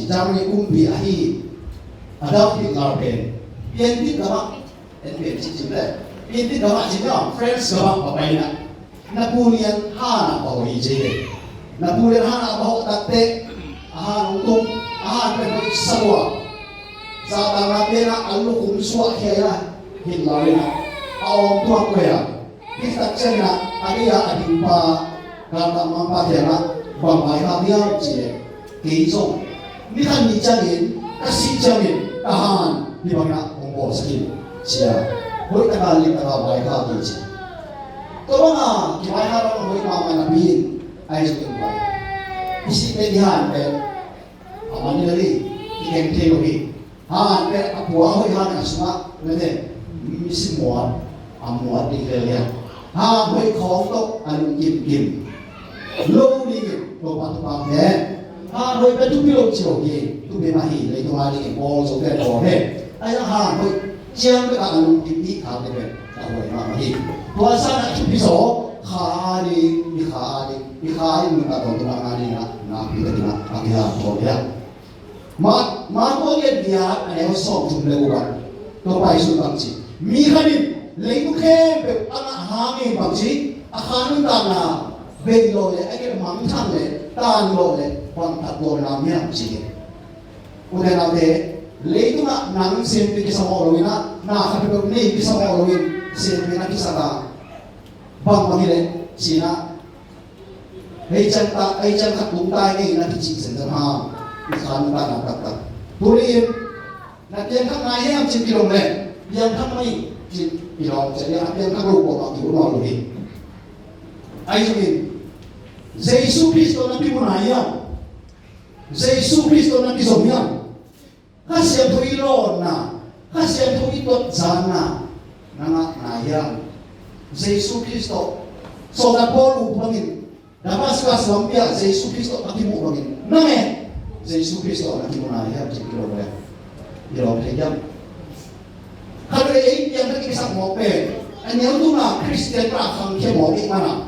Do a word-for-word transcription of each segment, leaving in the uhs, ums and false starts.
Germany kumpi ahi Adolf Hitler pen Piantit gamah, en Piantit cih leh Piantit gamah cih leh France gamah va pai in ah, Napoleon han ah va hoih hi ci hi. Napoleon han ah va hoih takteh a han hong tung, a han pen hoih sa lua. Zahtakna pen ah a lukhum suahkhia in ah, Hitler in ah a awng tuak koih ah, hih tak ciangin ah a gei-a a dingpa galkapmangpa kiangah bang vaikhak hiam cih leh, kei zong ni khat ni ciangin ka sih ciangin ka han hih bangin ah hong bawlsak in ci-a hoih taka lim taka vaikhak hi ci. Tua banga kivaikha bang hoih mahmah napi in, ahi zongin vai, i sihte i han pen a man hi lo hi, i keng thei lo hi. Han pen a pua hoih han a sungah mete mi si muat, a muat ding lel hi a. Han hoih khawng tawh a lungkim kim lo dingin Topa thupha pen, han hoih pen thupi lo ci lo hi, thupi mah hi, leitung a dingin bawl zo pen bawl hi. Ahi zong han hoih ciang bek a lungkim i khak ding pen a hoih mahmah hi. Tua sang a thupi zaw, kha a ding, i kha a ding, i kha a ding nuntak tawntung a ngah ding ah nakpi takin ah a kihanthawn hi a. Ma, Mark a lian giat a neu sawmthum le guk ah Topa Jesuh bang ci, mi khat in leitung khempeuh a ngah hangin bang ci, a kha nuntakna bei lawh leh a kei mangthang leh tan lawh leh bang tak gualnam hiam ci hi. Ute naute, leitungah nang siampi kisa mawh loin ah, na khat peuhpeuh nei kisa mawh loin siampi na kisak a, bangbang hi leh ci-in ah, hei ciang ta, hei ciang khat tung ta hi ngei na kicih zenzen hang, i kha nuntakna taktak. Tuni-in na piangthak ngai hiam ci-in kidong leh, piangthak mah hi ci-in kidong ciat hi a, piangthak lo kuamah kimu nawn lo hi. Ahi zongin Jesu Khrist tawh na kimu nai hiam? Jesu Khrist tawh na kizom hiam? Kha Siangtho i lawnna, Kha Siangtho i tuatzanna na ngah nai hiam? Jesu Khrist tawh, sawltak Paul up bangin Damascus lampi ah Jesu Khrist tawh a kimuh bangin nang e, Jesu Khrist tawh na kimu nai hiam ci-in kilawm le, kilawm thei hiam? Khat vei ei piangthak i kisak mawk pen a neu tungah Khristian tawh khangkhia mawk i hih manin ah,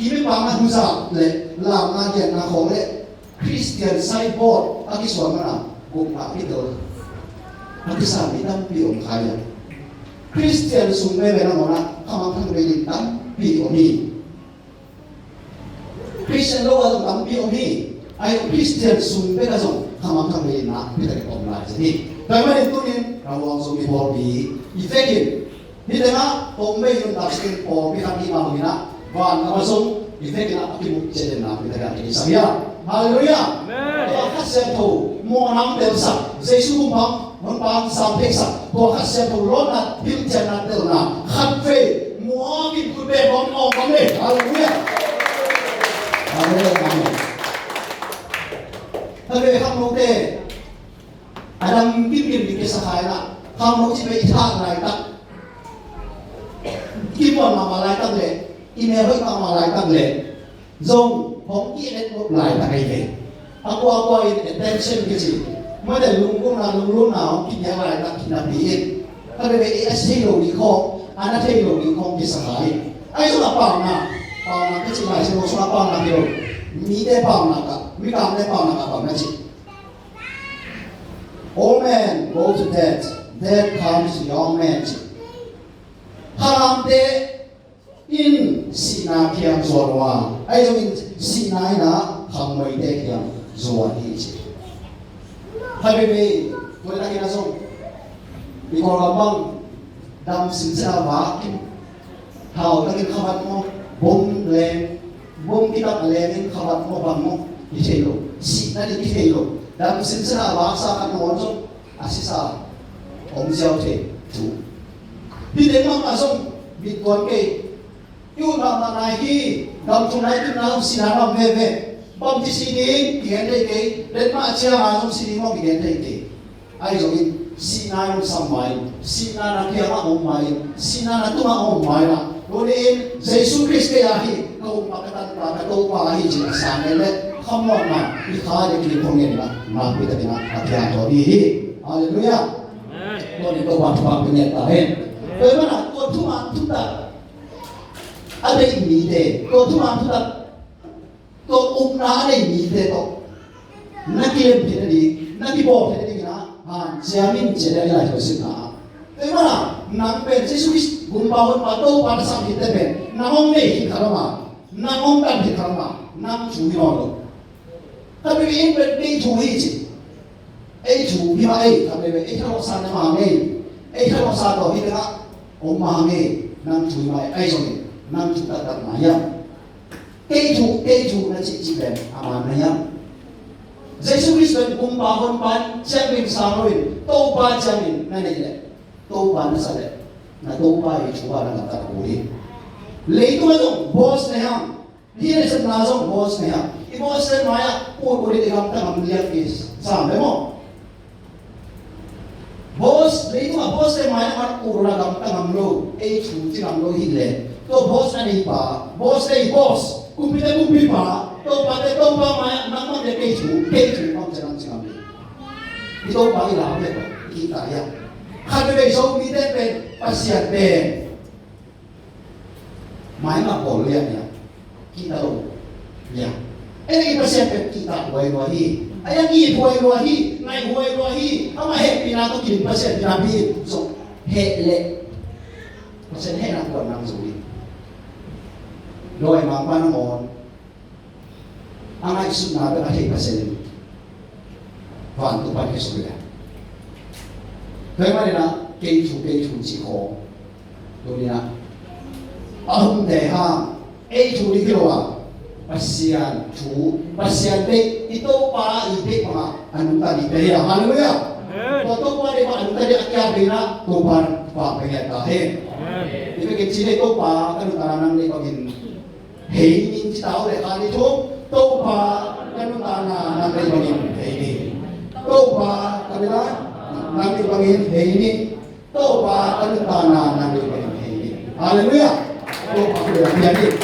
i mipang a huzap le lamna lianna khawng le Khristian signboard a kisuan manin ah gupna a kitel a kisa mi tampi om kha hi a. Khristian sung veve nangawn ah khamangthang bei ding tampi om hi. Khristian lo ah zong tampi om hi. Ahi zong Khristian sung bek ah zong khamangthang bei ding nakpi takin om lai zen hi. Tua ahih manin tuni-in Ravguangc zong i pawlpi i vekin, hih tengah pawlpi nuntaksak in pawlpi khat i hih mah bangin ah vangam ah zong i vekin ah a kimuh ciat in nakpi takin a kideihsak hi a. Halleluiah. Amen. Tua Kha Siangtho mawhna hong telsak, Jesu hun pang, hun pang sam theihsak, tua Kha Siangtho lawnna, hilhcianna telna khat vei muak in khut beng hong awng bang le. Halleluiah. Amen. Amen. Khat vei khangnote a dang kimkim ding kisa kha in ah, khangno cih pen i thah laitak, kimuan mahmah laitak leh i mel hoih mahmah laitak leh zong hong ki-et nop laitak ahi ve. A kuakua in attention kici, mate lunggulhna lunglutna hong kipiak laitak hi napi in, khat veve i a thei lo ding khawng, a na thei lo ding khawng kisa kha in. Ahi zong a pauna, pauna kici Lai Siangtho sungah pauna hi lo. Mite pauna kah, mikangte pauna kah bang na ci? Old men go to death, death comes to young men ci. Khalamte in sihna kiang zuan uh a, ahi zongin sihna in ah khangnoite kiang zuan hi ci. Khat veve, tua laitakin ah zong i Kawlgam bang dam sinsen a vak in, thau takin khavat maw, bom leng, bom kitak a leng in khavat maw bang maw, kithei lo, sihna ding kithei lo. Dam sinsen a vaksa khat nangawn zong a sisa om ziau thei thu. Hih teng mahmah zong mittuan kei. I ut mahmah nai hi, gam thum nai, tun nai, sihna lam veve. Bangci si ding kigen thei kei, Denmark a ciang a zong si ding maw kigen thei kei. Ahi zongin sihna in hong sam mai, sihna na kiangah om mai, sihna na tungah om mai la. Tuni-in Jesu Khrist kei ahi, ka ukpa, ka tanpa, ka Topa ahi ci a sang leh, khamuanna i kha le kili khong ngen la, nakpi takin a kiang tawh ding hi. Halleluiah. Amen. Tuni Topa thupha pia ngen ta hen. Tua ahih manin tua thuman thutak a deih mite, tua thuman thutak, tua ukna a nei mite tawh Na kilem theih nading, na kibawl theih nading in ah hanciam in ci-a i Lai Siangtho simna ah. Tua ahih manin ah nang pen Jesu Khrist Gumpa Honpa Topa na sak khit teh pen nang hong nei khit khat om a, nang hong tan khit khat om a, nang thu hi nawn lo. Khat veve in pen kei thu hi ci. Ei thu hi mah ei, khat veve ei thalawhsa na mah ngei. Ei thalawhsa tawh hih tengah om mah ngei, nang thu hi mah ei, ahi zongin nang thu taktak mah hiam? Kei thu, kei thu na cihcih pen a man na hiam? Jesu Khrist pen Gumpa Honpa in ciangin sang loin Topa ciangin na neih leh, Topa na sa leh, na Topa i thu ah na gamtat kul hi. Leitung ah zong boss na hiam? Hih na sepna zong boss na hiam? I boss te mai-ah kul kul in i gamta ngam liang i sam ve maw? Boss, leitung ah boss te mai-ah kul kul in a gamta ngam lo, ei thu ci ngam lo hi leh, tua boss a neipa, boss te i boss, kumpite kumpipa, topate topa mai-ah nangmah le kei thu, kei thu bang ci nang ci ngam lo. I Topa i lau pen i kihta hiam? Khat veve Zomite pen Pasian pen maimah bawl liang hiam? Kihta lo hiam? Ei, i Pasian pen kihta huai lua hi. Ei, a it huai lua hi, ngaih huai lua hi. Amah hehpihna tawh kidim Pasian pinapi zong heh leh Pasian hehna kuan nang zo hi. Dawimangpa nangawn a ngaihsutna bek a thei Pasian in vantung pan kisu hi. Tua ahih manin ah kei thu, kei thu cih khawng, tuni-in ah a hun te hang ei thu ding hi lo a, Pasian thu, Pasian deih, i Topa i deih bangah a nungta ding te hi a. Halleluiah. Amen. Tua Topa deih bangah a nungta ding a kiat ding ah Topa in vang pe ngiat ta hen. Amen. I bek in ci leh, Topa ka nungta nang deih bangin hei ning, ci ta uh leh, khat, nih, thum. Topa ka nuntakna nang deih bangin hei ning. Topa ka nuntakna nang deih bangin hei ning. Topa ka nuntakna nang deih bangin hei ning. Halleluiah. Topa ka nuntakna nang deih bangin hei ning.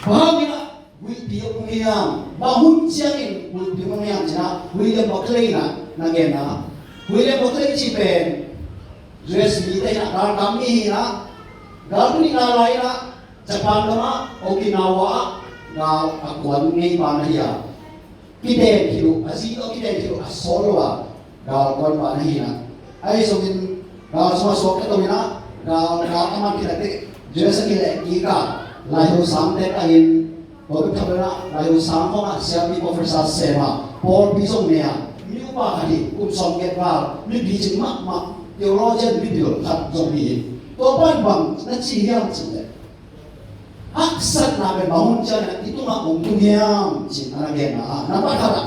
Bang hangin ah huihpi hong hiam? Bang hun ciangin huihpi hong hiam cih ah, William Barclay in ah na genna, William Barclay cih pen U S mite in ah, galkap mi hi in ah, gal tuni na lai in ah Japan gam ah, Okinawa ah gal a kuan ngei pa na hi a, kiden khit uh, a zi tawh kiden khit uh a sawl lo a, gal kuan pa na hi in ah. Ahi zongin gal sungah suak khat om in ah, gal, gal a man khit a teh, U S a kileh kik a, Lai Siangtho sang tek a in, Tua bek tham lo in ah, Lai Siangtho sang khawng ah siapi, professor sem a, pawlpi zong nei a, mi upa khat hi, kum sawmgiat val, mi picing mahmah, theologian mipil khat zong hi. Tua pa in bang na ci hiam cih leh, haksatna pen bang hun ciangin i tungah hong tung hiam ci-in a na genna ah, nambat khat ah,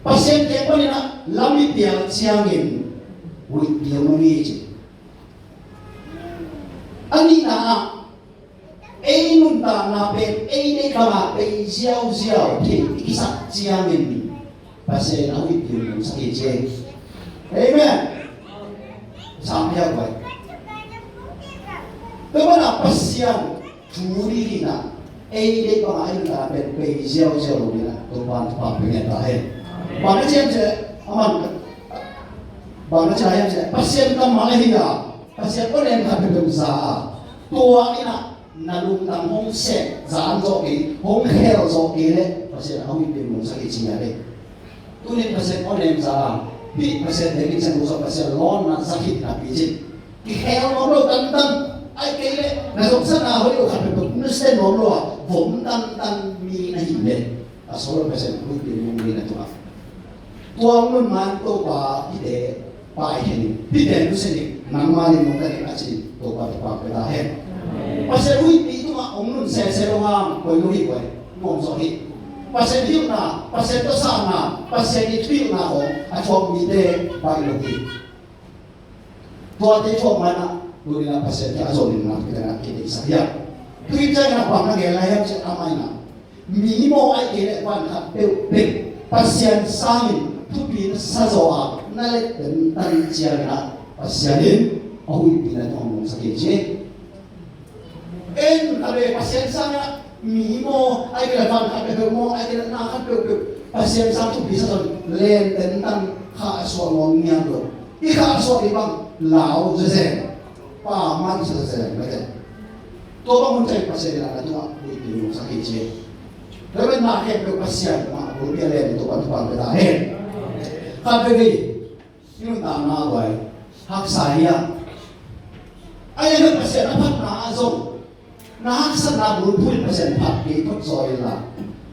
Pasian kiang panin ah lam i pial ciangin huihpi hong hi ci. A nihna ah, ei nuntakna pen ei deih bangah bei ziauziau thei i kisak ciangin Pasian a huihpi hong nungsak hi ci. Amen. Sang hiau bai. Tua banah Pasian thu ding hi in ah, ei deih bangah ei nuntakna pen bei ziauziau lo ding in ah Topa in thupha pia ngiat ta hen. Bang na ci hiam cih leh, a man, bang na ci hiam cih leh, Pasian kammal ahi a, Pasian awnem khat peuhpeuh za a, tua in ah na lungtang hong sep zan zawh kei, hong khel zawh kei leh Pasian a huihpi hong nungsak hi ci a hi. Tuni-in Pasian awnem za a, hih Pasian deih ding ciang lo zong Pasian lawnna za khit napi cin, kikhel nuam lo tantan, ahih kei leh na zomsakna hoih lo khat peuhpeuh nusia nuam lo a, vom tantan mi na hih leh a sawt lo Pasian huihpi hong nungsak hi na tua. Tua hong nun ma-in Topa hihte paikhen in, hihte nusia in, nangmah in nungta in, a ci-in Topa thupha pia ta hen. Pasian huihpi tungah hong nun sese lo hang koi lo hi, koi nuam zaw hi. Pasian hilhna, Pasian tawh sakna, Pasian i thuhilhna hong a thuak mite baih lo hi. Tuate thuak ma-in ah, tuni-in ah Pasian kiang a zon in na, kidang ah kideihsak hi a. Tuni ciangin ah bang na gen lai hiam cih leh, amah in ah, mi maw, ahih kei leh van khat peuhpeuh Pasian sangin thupi na sa zaw a na let tentan ciangin ah Pasian in a huihpi na tungah hong nungsak hi ci. En a ve, Pasian sangin ah mi maw, ahih kei leh van khat peuhpeuh maw, ahih kei leh na khat peuhpeuh Pasian sang thupi sa zaw in len tentan kha a suah nuam ngiat lo. I kha a suah ding bang lau zezen, pa man sa zezen mate. Tua bang hun ciang Pasian in a na tungah huihpi hong nungsak hi ci. Tua ahih manin na khempeuh Pasian mah a bulpi a lem Topa'n thupha pia ta hen. Khat veivei i nuntakna ah haksa hi a, ahi hang Pasian a phatna ah zong na haksatna bulphuh in Pasian phat kei phot zaw inla,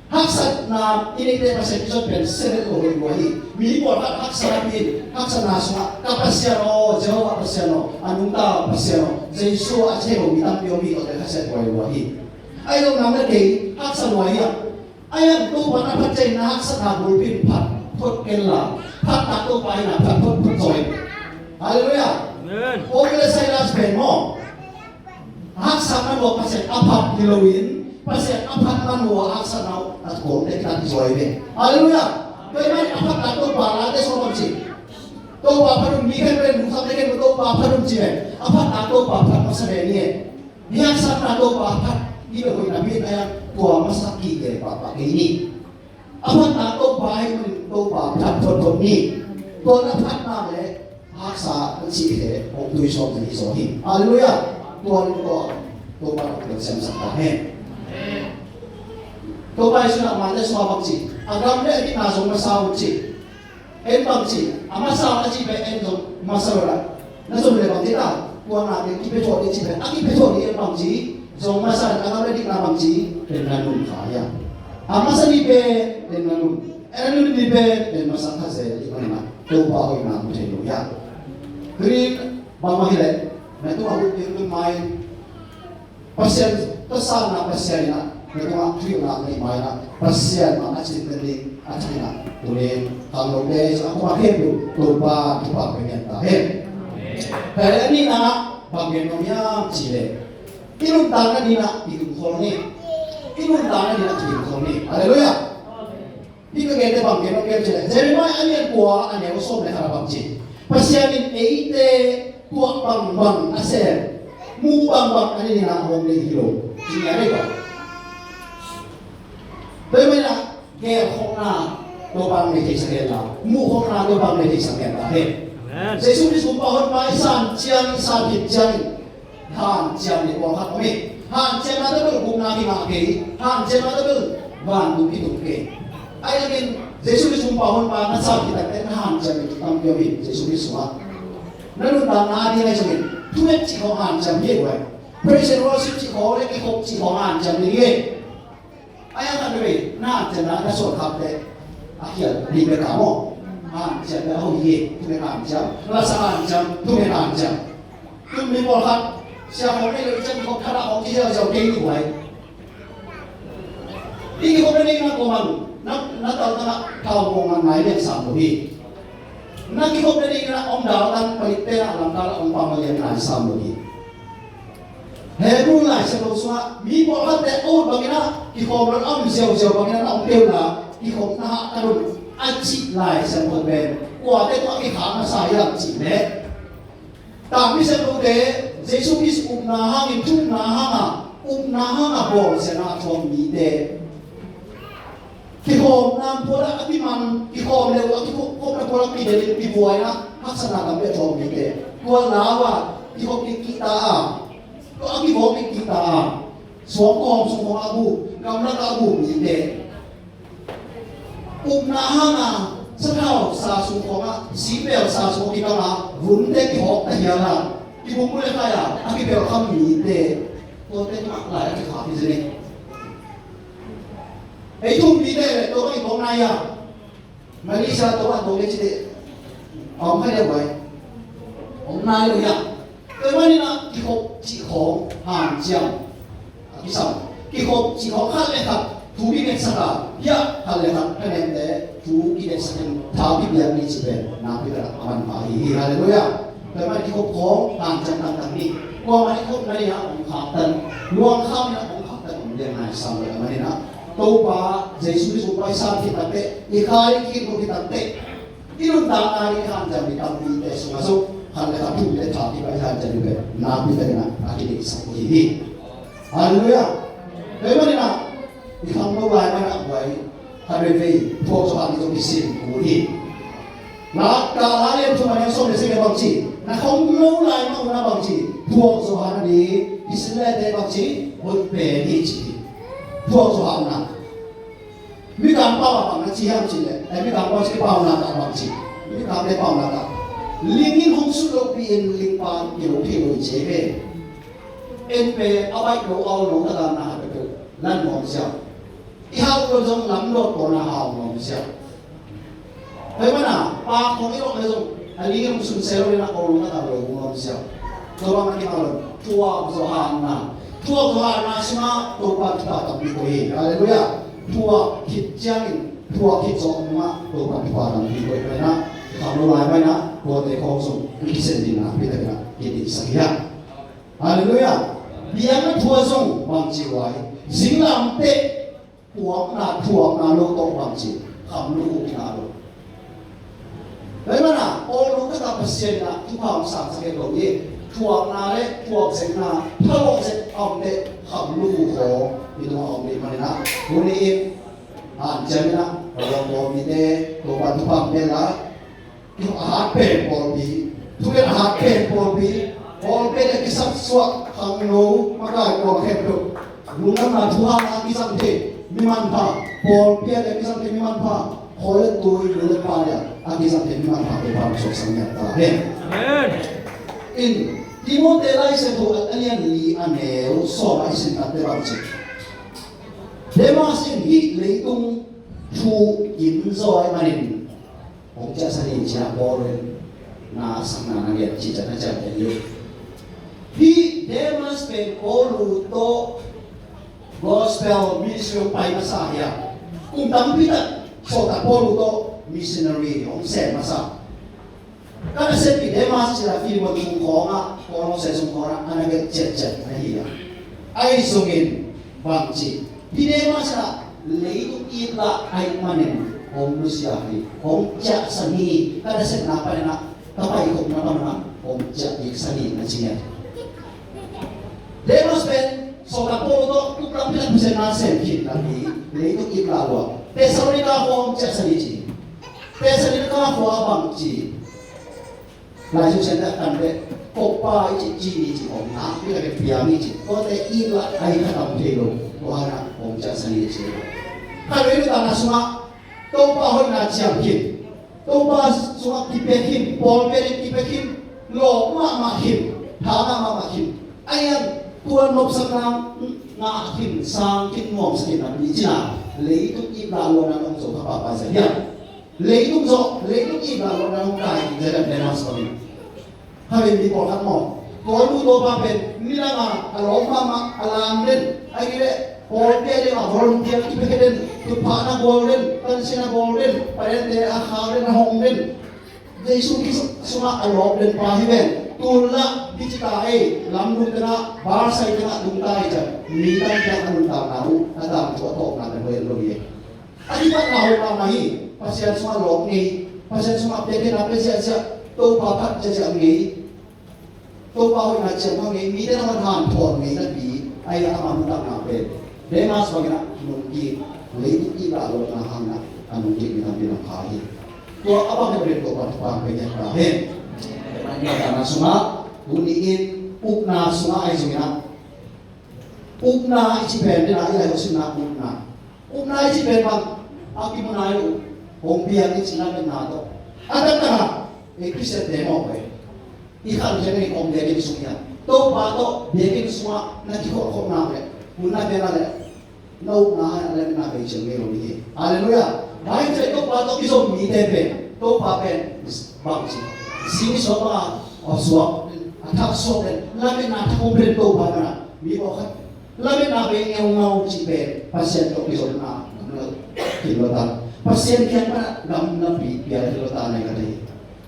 haksatna i neih teh Pasian kizop pen seven ko hoih lua hi. Mi pawlkhat haksa napi in haksatna sungah ka Pasian aw, Jehovah Pasian aw, a nungta Pasian aw, Jesu aw a ci thei lo mi tampi om hi. Tuate khasia buai lua hi. Ahi zong nang le kei haksa lua hi a, ahi hang Topa na phat ciangin na haksatna bulpi in phat phot kenla, phatna Topa in na phat phot phot zaw in. Halleluiah. Amen. Paul le Silas pen maw, haksatna uh a Pasian a phat hi loin, Pasian a phatna uh a haksatna uh a kawlte kitat zaw hi ve. Halleluiah. Tua ahih manin a phatna Topa Late sung bang ci? Topa phat un, mi khempeuh in lungkham le khempeuh Topa phat un ci ve. A phatna Topa phat masa ve ni e. Hih haksatna Topa phat i beh hoih napi in a, tua masa kite pahpah kei ni. A phatna Topa ahih manin Topa phat photphot ni. Tua na phatna le haksa a cih le hong tui sawm na hi zaw hi. Halleluiah. Tua in tua Topa na phat siamsak ta hen. Topa Jesu in Mate sungah bang ci? A gam le a dikna zong masa un ci. En bang ci, a masa a cih pen en zong masa lo la. Na zong le bang ci ta, tua nate kipia thawh ding ci pen, a kipia thawh ding en bang ci, zong masa a gam le dikna bang ci, pen na nun kha hi a. A masa ni pen, pen na nun. En na nun ni pen, pen masa kha zel ding mah hi na. Topa hoihna mu thei lo hi a. Tuni in bangmah hi leh, na tungah huk ding tun mai. Pasian tawh sanna Pasian in ah, na tungah thuhilhna neih ma in ah, Pasian mah a cih pen ding a thei in ah, tuni in khangnote zong a kuama khempeuh Topa thupha pia ngiat ta hen. Tua leh a nihna ah bang gen nuam hiam cih leh, i nuntakna ding ah i tumkhol ni. I nuntakna ding ah i tumkhol ni. Halleluiah. Hih ka gente bang gen nuam hiam cih leh, Jeremiah a lian kua a neu sawm le khat ah bang ci? Pasian in eite tuah bangbang a sem, muh bangbang a nihna hong nei hi lo. Ci ngiat ei bang. Tua ahih manin ah gelkhopna Topa'n nei theisak hen la, muhkhopna Topa'n nei theisak ngiat ta hen. Amen. Jesu Khrist Gumpa Honpa i san ciangin, i san khit ciangin hanciam ding pawlkhat om hi. Hanciamna tawh bel gupna kingah kei hi. Hanciamna tawh bel vantung kitung kei hi. Ahi zongin Jesu Khrist Gumpa Honpa na san khit takteh na hanciam ding tampi om hi Jesu Khrist sungah. Na nuntakna a ding ahi zongin thunget cih khawng hanciam hi ei guai. Praise and worship cih khawng le kikhop cih khawng hanciam ding hi ei. Ahi hang khat veve na hanciamna na suan khak teh a khial ding bek a maw? Hanciam bek a hoih hi. Thunget hanciam, lasa hanciam, thunget hanciam. Tun mi pawlkhat sia khawng nei lo i ciang kikhop thadah khawng kiziauziau kei ni guai. I kikhop na ding na kawman na, na taltang ah thau kawman nai lian sam lo hi. Na kikhop na ding na om daltan palik pen ah lamkal ah om pang lian nai sam lo hi. Hebru Lai Siangtho sungah mi pawlkhatte a ut bangin ah kikhawm lo a om ziauziau bangin ah na om kei unla, kikhopna hahkat un a cih Lai Siangtho pen kuate tawh a kikhak masa hiam cih leh, Tangmi Siangthote, Jesu Khrist upna hangin, thu upna hanga, upna hanga bawlsiatna a thuak mite. Kikhopna pualah a kiman, kikhop le uh a kikhopna pualah kidelin kibuaina haksatna tampi a thuak mite. Tua lau a kikhop kik kik ta a, tua a kivawh kik kik ta a, suangkawm sung khawng a bu, gamlak a bu mite. Upna hanga sathau sa sung khawngah, sipel sa sung khawng kikanga vunte kihawk ta hiala, kibum uh le khai a, a kipelh kham mite. Tuate tungah lai a kikhak hi zen e. Ei thu ummite le tua bang i tawng nai a, Malaysia tua bang tawng le cite a om khai deuh vai. Om nai lo hiam? Tua ahih manin ah kikhop cih khawng hanciam a kisam. Kikhop cih khawng khat le khat thu kingetsak a, hiah khat le khat thanemte thu kingetsak in thau kipiak ni cih pen nakpi takin a manpha ahi hi. Halleluiah. Tua ahih manin kikhop khawng hanciam taktak ni. Kuamah i khopna ding ah hong khaktan, luangkham in ah hong khaktan om liang nai sam lo ahih manin ah, Topa Jesu Khrist Topa i san khit takteh, i khai i khit khit takteh, i nuntakna ding i hanciam ding tampite sungah zong khat le khat thu le tha kipai hanciam ding pen nakpi takin a kideihsak uh hi hi. Halleluiah. Tua ahih manin ah i khangno lai man ah buai khat veivei Thuak Johan i zong kisim kul hi. Late a lian thum a neu sawm le sagih ah bang ci? Na khangno lai man ah bang ci? Thuak Johan a ding i sim lete bang ci? Hoih pen hi ci hi. Thuak Johan a Mikang pau a bang na ci hiam cih leh, eh, Mikang pau ci pau na ka bang ci. Mikang te pau na ka. Ling in hong sut lopi in ling pa kilo thei lo ci ve. En pe a baih lo au lo na ka na ha pe pe. Lan mong siam. I hau lo zong lam lo ko na hau mong siam. Hei mana, pa kong i lok le zong, a ling in hong sun se lo le na ko lo na ka lo mong siam. Ko bang na ki hau lo. Thuak zo han na. Thuak zo han na sima to pa ki pa tam ni ko hi. Hallelujah. Thuak khit ciangin, thuak khit zawh nungah Topa thupha lam hi koih paina, kham lo lai paina, tuate khawng sung kisen dingin a pitakna kidiksak hi a. Halleluiah. Biakna thu a zong bangci huai, zinglamteh puakna thuakna lo tawh bangci kham lo ukna lo. Tua hi mana, Paul lungtaka Pasian in ah thupha hong sangsak het lo hi. Thuakna le thuak zetna, thalawh zet a om teh kham lukhu khaw i tungah a om ding manin ah, tuni in hanciam in ah, ka lawm Paul mite, Topa thupha hong pia la, a hat pen pawlpi, thugen a hat pen pawlpi, pawlpi le kisap suak khangno, makai pawl khempeuh. Lungdamna thuhana a kizang thei mi manpha, pawlpi a le kizang thei mi manpha, khawi le tui, nu le pa le a kizang thei mi manpha, Topa hong suaksak ngiat ta hen. Amen. In, Timote Lai Siangtho a lian li a neu sawm ah i sin tak teh bang ci. Demas in hih leitung thu in zaw ahih manin hong ciahsan hi ci-in ah Paul in na a sakna na nget cih ciang na ciamteh hi. Hih Demas pen Paul tawh gospel ministry hong pai masa hi a, kum tampi tak sawltak Paul tawh missionary hong sem masa. Ka nasempa Demas ci-a Filemon sung khawngah, Paul hong sem sung khawngah a na gelh ciatciat ahi a. Ahi zongin bang ci, hih Demas ah leitung itlah ahih manin hong nusia hi, hong ciahsan hi, ka nasepna panin ah, ka paikhopna panin ah hong ciah kiksan hi, na ci hi. Demas pen sawltak Paul tawh kum tampi tak Pasian na sem khin napi, leitung itlah lua, Thessalonika khua hong ciahsan hi ci. Thessalonika khua ah bang ci, Lai Siangtho siangtho kan beh, Topa i cih ci ni ci om na, i la beh piang i ci. Tuate itlah ahi kha tam thei lo, tua na om ciahsan i ci. Kha lo i nuntakna sungah Topa hoihna ciam khin, Topa sungah kipia khin, pawlpi ah kipia khin, lawp mahmah khin, tha ngah mahmah khin. Ahi hang tua nopsakna ngah khin, sang khin, nuamsa khin napi ci-in ah, leitung itlah luatna nong zo kha pahpah zia hiam? Leitung zawh, leitung itlah luatna hong kai ding zia dan Demas bangin. Kha vei mi pawlkhat maw, tua nu tua pa pen midang a, a lawm mahmah, a lam den, ahih kei leh pawlpi a ding a volunteer kipia den, thupha na bawl den, tansin na bawl den, parente a khak den, a hong den, Jesu Khrist sungah a lawp den pa hi ven. Tul lah hih ci ta ei, lamdung tengah, barsai tengah dung ta ei ciang, mi tangtang a nuntakna uh, a tangthu a tawpna pen hoih lo hi. A kipatna hoih mahmah hi. Pasian sungah lawp ngei, Pasian sungah biakinn a pia ziahziah, Topa phat ziahziah ngei, Topa hoihna ciam kha ngei, mite nangawn hanthawn ngei napi, ahi a, ama nuntakna pen Demas bangin ah nungkik, leitung itlah luatna hangin ah a nungkik mi tampi lam kha hi. Tua a bang hi pen Topa thupha pia ngiat ta hen. A nuntakna sungah, tuni in ukna sungah ahi zongin ah, ukna i cih pen, dena i lai hong simna ukna. Ukna i cih pen bang, a kimu nai lo, hong piang i cih lametna tawh. A taktak a, ei Khristiante mawk ve. I khan khen i om biakinn sung hiam? Topa tawh biakinn sungah na kikhopkhopna le, hun na piakna le, na ukna ah lametna bei ciang ngei lo ding hi. Halleluiah. Bible Topa tawh kizom mite pen, Topa pen bang ci, sing suak bang a, a suak, a thak suak pen, lametna thak hong pen Topa pen a, mi pawlkhat lametna bei ngeungau cih pen Pasian tawh kizopna gamla khin lo ta. Pasian kiang pan a gamlapi pial khin lo ta nai ka thei.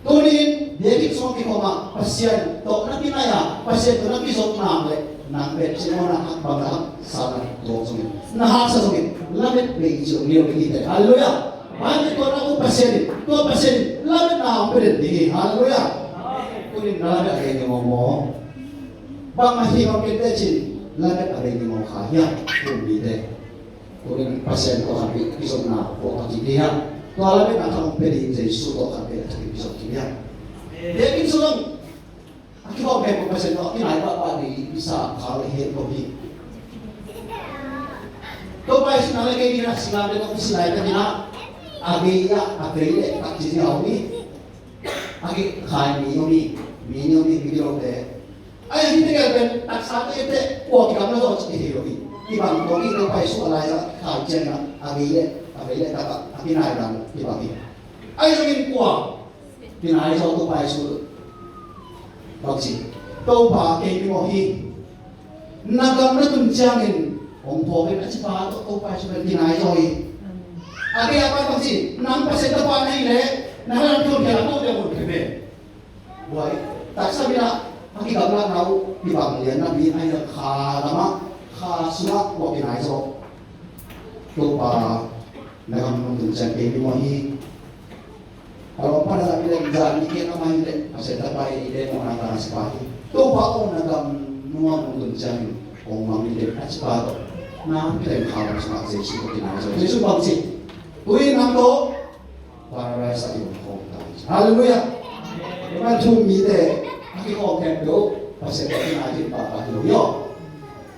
Tuni in biakinn sungah kikhawm a, Pasian tawh na kinai a, Pasian tawh na kizopna le, nang pen ci mawna hak bang na haksa na tuak zongin, na haksa zongin, lamet bei ci om liau ding hi teh. Halleluiah. Bible tua na um Pasian in, tua Pasian in lametna hong pia den ding hi. Halleluiah. Tuni in na lamet a bei ngeungau maw? Bang a hi bang kente cin, lamet a bei ngeungau kha hiam? Kum mite. Tua in Pasian tawh khat bek kizopna tawh khat kik hi hang. Tua lametna khat hong pia ding Jesu tawh khat bek kizop kik hi hang. Biakinn sung a kihawm pen Pasian tawh a kinai pahpah ding i sa kha le het lo hi. Topa Jesu nang le kei ding a singate tawh kisi laitakin ah, a gei ah a vei le tak ci ziau ni. A gei khai mi om hi, mi ni om hi, mi gilote. Ahi hih tegel pen taksa te te kua kikam na zaw ci hi lo hi. Kibang kua ki Topa Jesu a laizang khai ciangin ah, a gei le a vei le tak ah a kinai dan kibang hi. Ahi zongin kua kinai zaw Topa Jesu? Bang ci? Topa kei mimawh hi. Na gam na tun ciangin hong phawk in a ci pa tawh Topa Jesu pen kinai zaw hi. A gei a pa bang ci? Nang Pasian tapa na hi leh na lam tun khia tawh deuh hong khia ve. Buai taksa minah a kigamlatna uh kibang lian napi a hiang kha lamah kha sungah kua kinai zaw? Topa na gam na tun ciang kei mimawh hi. A lawm pan a zak i lem zan i kek a mai leh Pasian tapa i lem awh na ta na sipa hi. Topa aw na gam nungah mun tun ciangin kong mang i lem a sipa tawh na pilem kha lam sungah Jesu tawh kinai zaw. Jesu bang ci? Tui nang tawh Paradise ah i om khawm ta hi. Halleluiah. Tuman thu mite a kikhawm khempeuh Pasian tawh kinai khin pahpah hi lo hi aw.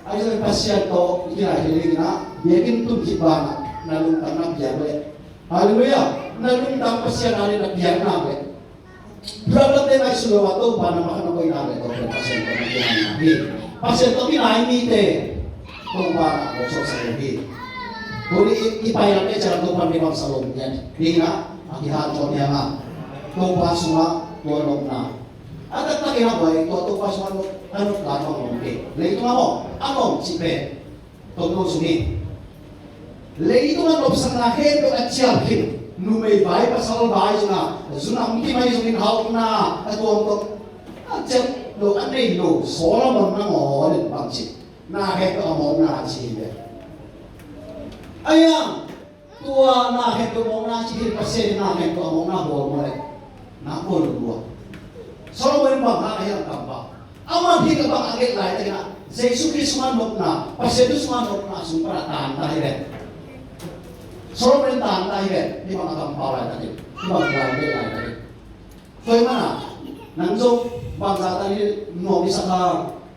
Ahi zongin Pasian tawh i kinai khin dingin ah biakinn tun khit banah na lungtang na piak leh Halleluiah. Na lungtang Pasian a ding na piak nak leh, ramdangte ngaihsun lo a Topa na mah na koih nak leh, Topa Pasian tawh na kinai nak hi. Pasian tawh kinai mite Topa na kawk sawksak lo hi. Tuni i pai lam e ciang Topa mi bangsa lo hi. Ni na a kihan tawh ni a Topa sungah tua nopna a taktak in a buai tua Topa sungah nop a nop la tawh nop hi. Leitung a maw a nop cih pen Tawmno sung hi. Leitung a nopsakna khempeuh a cial khin, numei vai pasal vai zong a, zun a hong kim ahi zongin haukna a tuamtuam a cial lo a nei lo Solomon nangawn in bang ci? Na khempeuh a mawkna ci hi ve. Ahi a, tua na khempeuh mawkna ci hi, Pasian in na khempeuh a mawkna bawl maw leh na bawl lo lua. Solomon in bang hang ahi a, kam bang Amah hih ka bang a gelh laitakin ah Jesu Khrist sungah nopna, Pasian thu sungah nopna sung pan a taan ta hi ve. Solomon in taan ta hi ve. Hih bang a kampau laitakin, hih bang a gelh laitakin. Tua ahih manin ah nang zong bangzah tan in nuam i sak a,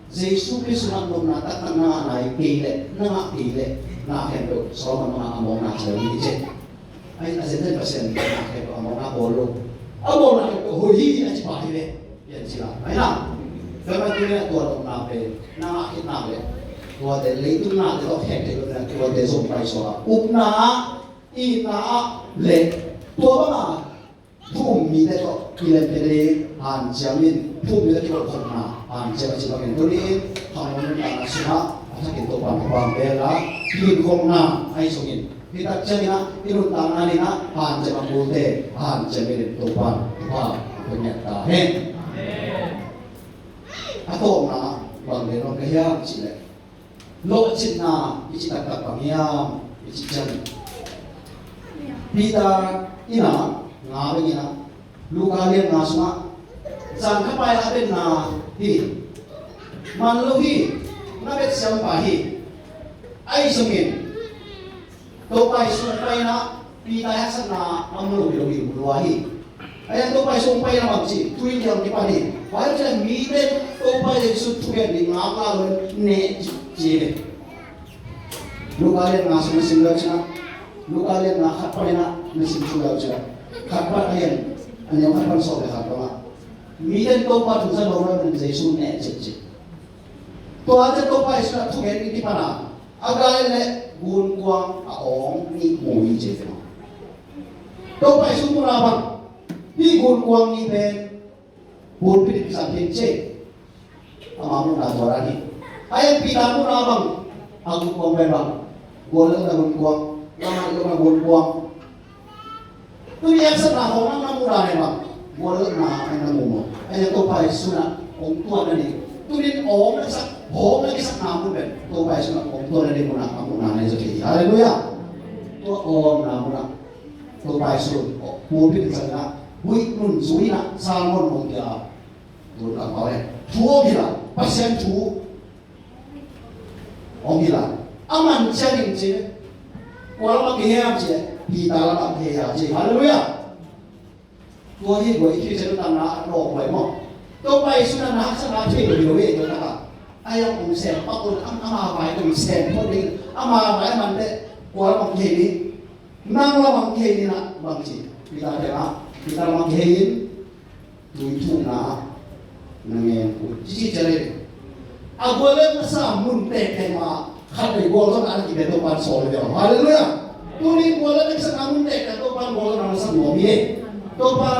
Jesu Khrist sungah nopna taktak na ngah lai kei leh, na ngah kei leh, na khempeuh Solomon bang a mawkna ci lo hi ci. Ai, a zenzen Pasian in na khempeuh a mawkna bawl lo. A mawkna khempeuh hoih hi a ci pah hi ve. Pian ci la. Ai na. Tua ahih manin tuni a tua nopna pen na ngah khit nak leh, tuate leitung nate tawh khek thei lo na, tuate zong paisuak a, upna ah, itna ah le tua bang a thu um mite tawh kilem khia ding hanciam in, thu um mite tawh kiholhna hanciam a ci bangin tuni in khangno nuntakna sungah a thakin Topa in thupha hong pia hen la, kiginkhawmna ahi zongin, hih tak ciangin ah i nuntakna ding ah hanciam a kulte hanciam in Topa in thupha hong pia ngiat ta hen. A tawpna bang gen nuam ka hiam cih leh, lawhcinna i cih taktak bang hiam i cih ciangin, Peter in ah nga bek in ah, Luka lian nga sungah, zan kha pai a a betna hi. Man lo hi, na bet siam pah hi. Ahi zongin Topa Jesu hong paina, Peter i haksatna a mu lo hi lo hi, mu lua hi. Ahi zongin Topa Jesu hong paina bang ci, tui liang kipan hi. Tua hi ciang mite Topa Jesu thugen ding ngak la lo in neh ci hi. Luka lian nga sung na sim leu ciang, Luka lian nga khat pan in ah na sim thu leu ciang, khat pan a hian, a neu khat pan sawm le khat bang ah, mite in Topa thu za lo lo in Jesu neh ci ci. Tua ciang Topa Jesu in ah thugen ding kipan a, a gai leh gunkuang a awng nih mu hi ci hi. Topa Jesu muhna bang, hih gunkuang nih pen pulpit in kisam khin ci. Ama muhna tua dan hi. Ahi zongin Peter muhna bang, a gunkuang pen bang, guallelhna gunkuang, lamah lohna gunkuang. Tuni a haksatna hawng na muh dan pen bang, guallelhna na mu maw? Ahi zongin Topa Jesu in ah hong tuan na ding, tuni in awng na kisak, hawng na kisakna mun pen Topa Jesu in ah hong tuan na ding mun ah a muhna na hi zaw kei hi. Halleluiah. Tua awngna mun ah Topa Jesu in pulpit in zang in ah, huih nunzui in ah sermon hong pia a, tun a pau e, thu hong hilh a, Pasian thu hong hilh a, a man ciangin ci, kua lamah kihei hiam ci, Peter lamah kihei a ci. Halleluiah. Tua hi guai, i Khristian nuntakna a lawp guai maw? Topa Jesu in ah na haksatna thei lo hi lo hi, tua taka. Ahi zongin hong sem pak un, ama vai hong sem phot ding, Ama vai man teh, kua lamah kihei ni, nang lamah kihei ni na bang ci. Peter tengah, Peter lamah kihei in, tui thukna ah na ngen uh. Cici cialei. A gual le na sa mun tektek mah khat vei gualzawhna a na kibia Topa'n sawl hi ve aw. Halleluiah. Tuni gual le na kisa na mun tektek Topa'n gualzawhna na sak nuam hi. Topa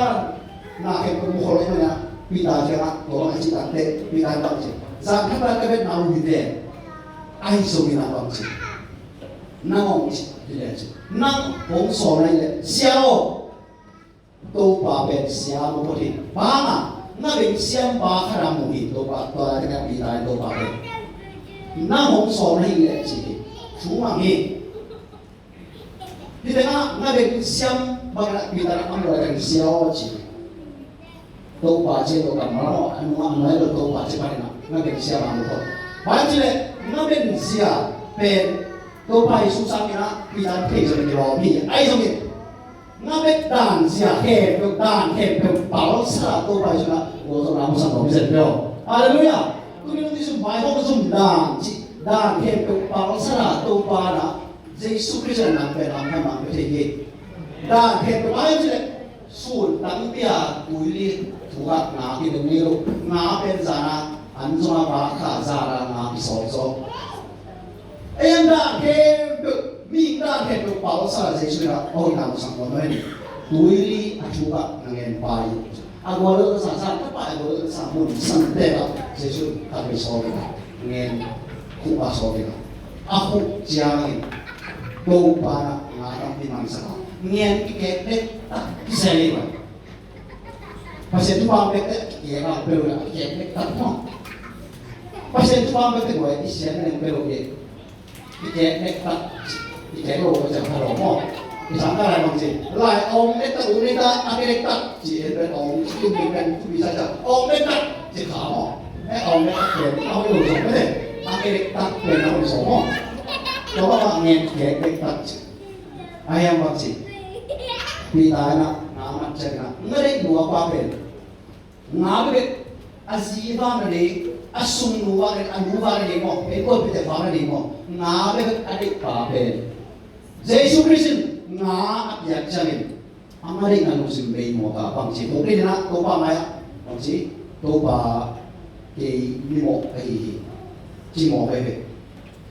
na khempeuh mu khol hi mah na. Peter ciangah tua bang a cih tak teh Peter in bang ci. Zan khat a ka vetna uh hi ve. Ahi zongin a bang ci. Nang hong ci hi le ci. Nang hong sawlna hi le Sia aw. Topa pen sia maw phot hi. Bang a, na beng siampa khat a mu hi. Topa, tua lai tengah Peter in Topa pen nang hong sawlna hi leh ci hi. Thu mang hi. Hi tengah na beng siam bang a Peter a mu lai tengah sia aw ci hi. Topa ci hi. Topa maw, a nungah a nuai lo Topa ci bang a na beng siam a mu phot. Bang ci leh na beng sia pen Topa Jesu sangin a Peter thei zong hi lo hi. Ahi zongin na bek dan zia khempeuh, dan khempeuh palsa Topa Jesu na gualzawhna hong sang lo hi zen peuh. Halleluiah. Tuni nong kizum vai hong zum dan cih dan khempeuh palsa Topa na Jesu Khrist na pen lam khan mang peuh thei hi. Dan khempeuh ai cih leh sun tangpi a tuili thuk ah nga kidong ngei lo. Nga pen zan a an zong a vak kha, zan a nga kisawp zaw. Ei, an dan khempeuh, mihing dan khempeuh palsa Jesu in a hoihna hong sang nuam hi. Tuili a thuk ah na ngen pa hi. A gual lo ka sa, sa ka pa a gual lo ka sa mun san te ka Jesu in ka pe sawl hi. Ngen khuh pa sawl hi. A khuh ciangin Topa na nga tampi mangsak a ngen kikek dektak kisel hi. Pasian thupha pek teh kikek a peuh a kikek dektak maw. Pasian thupha pek teh guai i sian neng peuh hi. I kek dektak, i kek lo ka ciang kha lo maw. I sang ka lai bang ci, lai ong dektak, ong dektak, a kek dektak ci en pen ong ci, ong dektak, tu bisa ciang ong dektak ci kha maw. Eh, ong dektak pen a hoih lo zong mete, a kek dektak pen a hoih zong maw. Tua bang a ngen kek dektak ci. A hiang bang ci. Peter in a, na mat ciang in a, na deih lua pa pen nga bekbek, a zi vang na nei, a sungnu vang na nei, a nu vang na nei maw, pengkulpite vang na nei maw, nga bekbek a deih pa pen Jesu Khrist in nga a piak ciangin a nga deihna lungsim bei maw ka bang ci. Kong deihna Topa mai ah bang ci, Topa kei mimawh ka hi hi ci maw ka hi ve.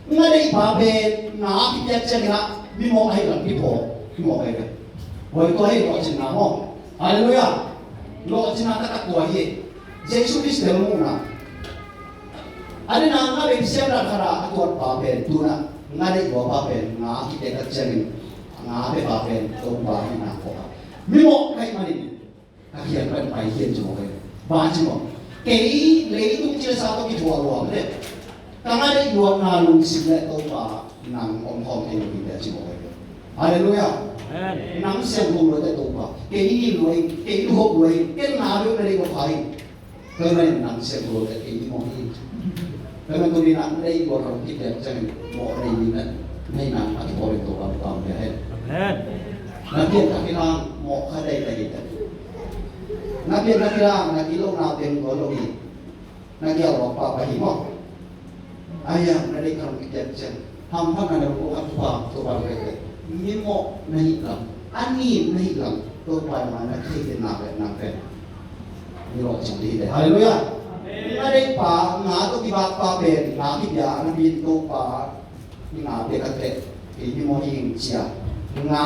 Nga deih pa pen nga kipiak ciangin a mimawh ahih lam kiphaw, mimawh ahih lam. Hoi tua hi lawhcinna maw. Halleluiah. Lawhcinna taktak tua hi. Jesu Khrist tel muhna. A dena nga beng siam dan khat a a tuat pa pen tu-in a nga deih lua pa pen nga kipiak ciangin nga bia pa pen Topa ahihna phawk a. Mimawh ka hih manin ka kiang pan pai hian ci mawk e. Bang ci mawk. Kei leitung cilsa tawh kithuah lua le ka nga deih luatna lungsim le Topa nang om khawm thei lo hi ci mawk e. Halleluiah. Amen. Nang siangtho lua te Topa. Kei ni lua hi, kei luhop lua hi, ken na luat na deih lua hi. Tua ahih manin nang siangtho lua te kei ni mawk hi. Tua ahih manin tuni na deih lua ka hong kipia ciangin mawh nei ni na, nei nang a kipawlin Topa lupang pia hen. Amen. Na pian ka kilang mawh kha dai dai hi. Na pian ka kilang na kilawhna peng tua lo hi. Na kial lawh pahpah hi maw. Ahi hang na deih khat hong kipiak ciang hamphatna na lungkua khat Topa, Topa lungkua khat. Mimawh na hih lam, a nim na hih lam Topa in na theih den na pen nang pen mi lawhcing ding hi. Halleluiah. Na deih pa nga tawh kibak pa pen nga kibia na pen Topa i nga pia ka teh kei mimawh hi ing cia. Nga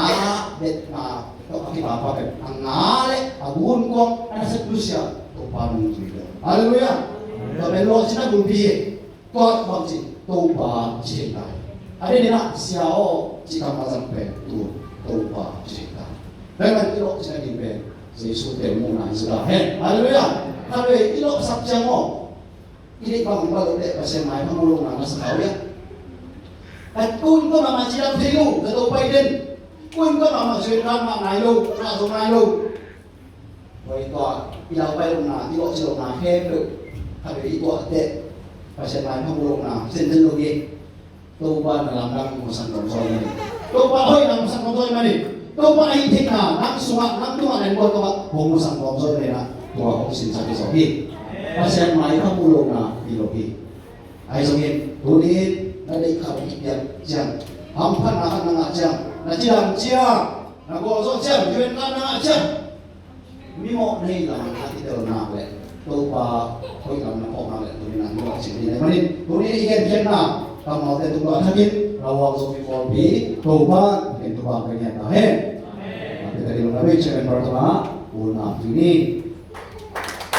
bet nga tawh a kibak pa pen a nga le a gunkuang a nasep nusia Topa nung zui le. Halleluiah. Tua pen lawhcinna bulpi hi. Tua bang ci Topa ci hi ta hi. A dei dina Sia aw ci kam a zang pen tu Topa ci hi ta hi. Pen man i lawhcinna ding pen Jesu tel muhna hi ta hen. Halleluiah. Halleluiah. I lawhsak ciang aw I deih bang bang lo leh Pasian maipha mu lohna na sa kha uh hiam? Ka kun ka mahmah cidam thei lo, ka Topa i den. Kun ka mahmah zuan ka mah nai lo, ka zo nai lo. Tua i tua i lau pai lohna, i lawhcin lohna khempeuh khat vei i tuah teh Pasian maipha mu lohna zenzen lo hi. Topa na lamdang hong sang tawmsawn mah ni. Topa hoihna hong sang tawmsawn mah ni. Topa na hih theihna nang sungah, nang tungah, nang bual tungah hong sang tawmsawn mah ni. Tua hong sinsak hi zaw hi. Pasian maipha mu lohna hi lo hi. Ahi zongin tuni-in Na deih khat i piak ciang, hamphatna khat na ngah ciang, na cidam ciang, na gawh zawh ciang, UN khat na ngah ciang, mimawh na hih lam a kitel nak leh Topa hoih lam na phawk nak leh tuni in a mimawh cih hi. Tua ahih manin tuni in i genkhiatna kammalte tung a thakin Lauhuang Zomi Pawlpi Topa in thupha pia ta hen. A pia ta ding lo na bei chairman bar tungah u na pi ni.